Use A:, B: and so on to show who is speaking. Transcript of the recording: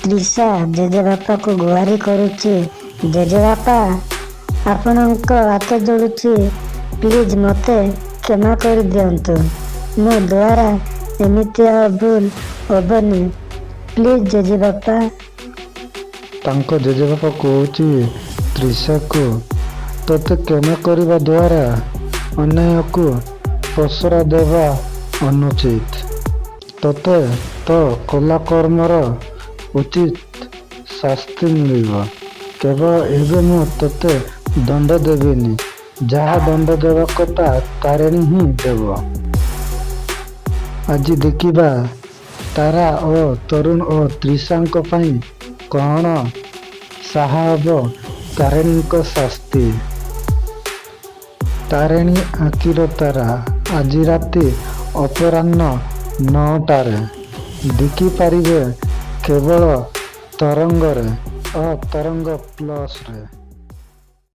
A: ତ୍ରିଶା ଜେଜେବାପାକୁ ଗୁହାରି କରୁଛି, ଜେଜେବାପା, ଆପଣଙ୍କ ହାତ ଯୋଡ଼ୁଛି, ପ୍ଲିଜ୍ ମୋତେ କ୍ଷମା କରିଦିଅନ୍ତୁ। ମୋ ଦ୍ୱାରା ଏମିତି ଆଉ ଭୁଲ ହେବନି। ପ୍ଲିଜ୍ ଜେଜେବାପା।
B: ତାଙ୍କ ଜେଜେବାପା କହୁଛି ତ୍ରିଶାକୁ, ତୋତେ କ୍ଷମା କରିବା ଦ୍ୱାରା ଅନ୍ୟାୟକୁ ପ୍ରଶ୍ରୟ ଦେବା ଅନୁଚିତ। ତୋତେ ତୋ କଲାକର୍ମର ଉଚିତ ଶାସ୍ତି ମିଳିବ। କେବଳ ଏବେ ମୁଁ ତୋତେ ଦଣ୍ଡ ଦେବିନି। ଯାହା ଦଣ୍ଡ ଦେବା କଥା ତାରିଣୀ ହିଁ ଦେବ। ଆଜି ଦେଖିବା ତାରା ଓ ତରୁଣ ଓ ତ୍ରିଶାଙ୍କ ପାଇଁ କ'ଣ ସାହା ହେବ ତାରିଣୀଙ୍କ ଶାସ୍ତି। ତାରିଣୀ ଆଖିର ତାରା, ଆଜି ରାତି ଅପରାହ୍ନ 9ଟାରେ ଦେଖିପାରିବେ କେବଳ ତରଙ୍ଗରେ ଓ ତରଙ୍ଗ ପ୍ଲସରେ।